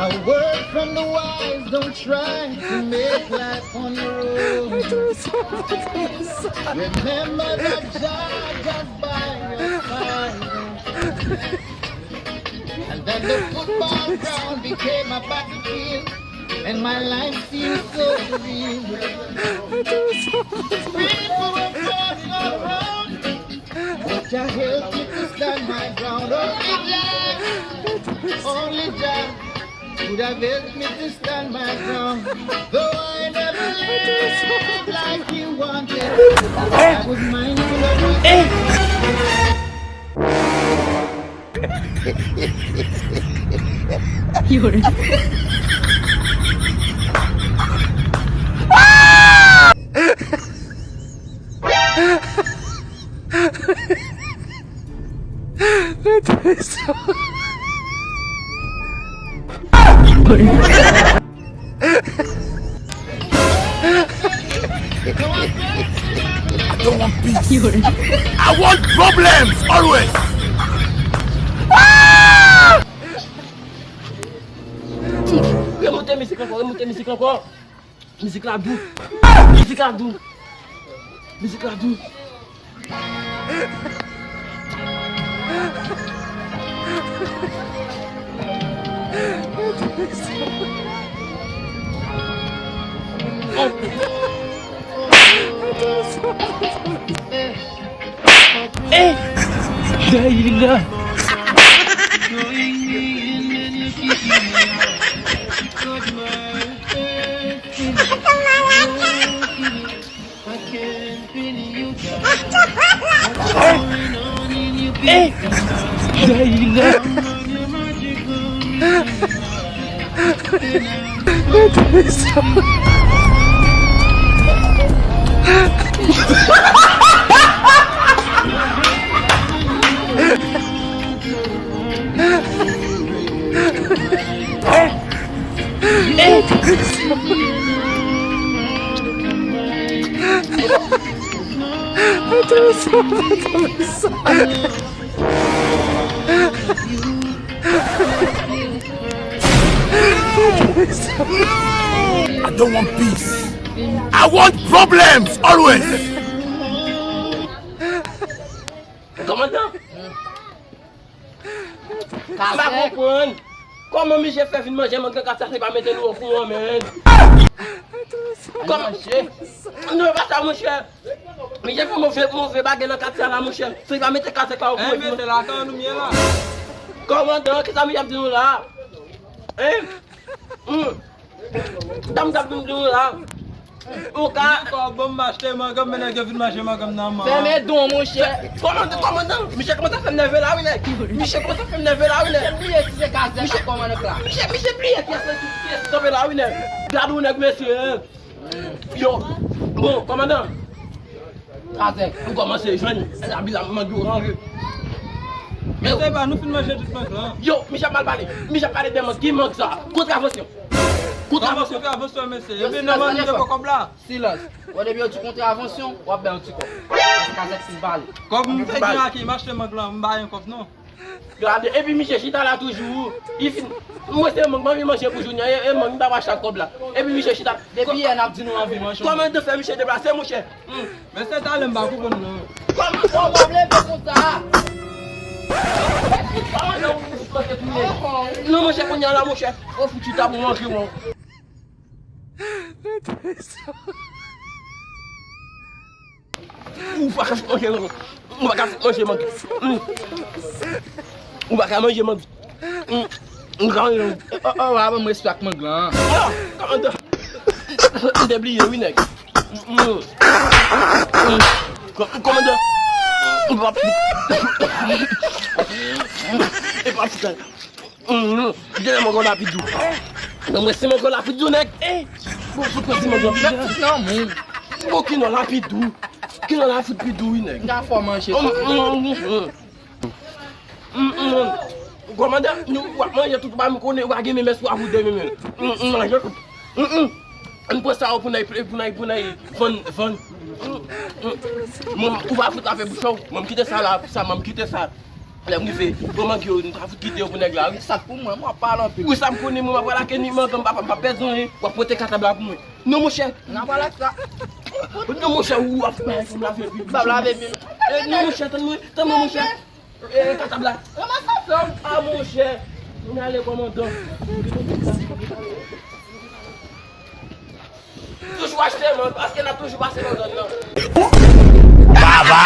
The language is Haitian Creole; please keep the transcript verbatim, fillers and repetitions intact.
A word from the wise, don't try to make life on your own. Remember that Jah Jah by your side. And then the football ground became a battlefield, and my life seemed so real. People were falling all around me, but Jah help me to stand my ground. Only Jah, only Jah could have helped me to stand my ground. Though I never lived like he wanted, I was mindful of my I don't want peace. I want problems always. Remonte mizik ankò, remonte mizik ankò. Mizik la dou. Mizik la dou. Mizik la dou. Eh! Dayila! Eh! Dayila! I don't want peace. I want problems always. Kòmandan, m pa konprann. Kòman misye fè vin manje mang nan kat sa, se pa mete nou okouran, menn? Kòman? Non, e pa sa, monchè. Misye fè move, move bagay nan kat sa la, monchè. Se pa mete kat sa okouran. Enben, se lakay nou ye la. Kòmandan, kisa misye ap di nou la? Hein? Hmm. Dam k ap vin di nou la. Ou ka. Kò ban m achte mangam, men nèg yo vin manje mangam nan man. Fèmen don, monchè. Kòmandan, kòmandan, misye kòmanse ap fè m nève la, wi, nèg. Misye kòmanse ap fè m nève la, wi, nèg. Misye bliye si se Kazèk k ap kòmande pla. Misye, misye bliye kiyès, kiyès kanpe la, wi, nèg. Gade w, nèg, mesye, hein. Yo, bon, kòmandan. Kazèk, nou kòmanse jwenn labi la, mang yo range. Men se pa nou fin manje tout mang lan. Yo, misye ap mal pale. Misye ap pale de mang. Ki mang sa? Kontravansyon. Kontravansyon. Kontravansyon, mesye. Epi nan mang li te pran kòb la. Silans. Wè depi yo di kontravansyon, w ap bay yon ti kòb. Paske Kazèk fin pale. Kòb m te gen aki, m achte mang lan, m bay yon kòb non. Gade, epi misye chita la toujou. Li fin, mwen se mang, m anvi manje pou jounen an, e, e mang, m ta pa chak kòb la. Epi misye chita. Depi yè n ap di nou anvi manje. Kòman yo fè misye deplase, monchè? Hmm. Men se talè m pa konprann non. Kòman sa w pa leve konsa? Non, monchè, kounye a la, monchè. Ou fouti ta pou manje, mon. Ou pa ka fout manje, non. Ou pa ka fout manje, man. Mm. Ou pa ka manje, man. Mm. M ka manje, non. Oh, oh, oh, wa ban m respè ak mang lan. Ah, kòmandan. M te bliye, wi, nèg. Mm. Mm. Kò-, kòmandan. Ou pa fout. E pa fout. Hum, genlè mwen konn lapid dou. Non, mwen si mwen konn lapid dou, nèg. Eh, bon, fout mwen si mwen konn lapid dou. Bon, ki non lapid dou? Ki non lapid dou, wi, nèg? M ka fè w manje. Hum, hum, hum, hum. Hum, hum, hum. Kòmandan, nou, w ap manje tout, ou pa m konnen, ou pa gen menm espwa pou de menm. Hum, hum, manje tout. Hum, hum. Ann pran sa yo pou n al, pou n al, pou n al vann, vann. Hum, hum. Mwen, ou pa fout lave bouch ou. Mwen, m kite sa la, sa, mwen, m kite sa. Lè m rive, bon, manke yo, nou ka fout kite yo pou nèg la, wi. Sa k pou mwen, mwen ap pale anpil. Wi, sa m konnen, mwen, m ap pale ak ni manke m, papa, m pa pèdi anyen. W ap pote katab la pou mwen. Non, monchè. N ap pale ak sa. Non, monchè, ou ap bay fanm lave pil. M ap lave pil. Eh, non, monchè, tann mwen, tann mwen, monchè. Eh, katab la. Ranmase sa. Ah, monchè. Nou ale, kòmandan. Toujou achte, man, paske n ap toujou pase nan zòn nan. Baba!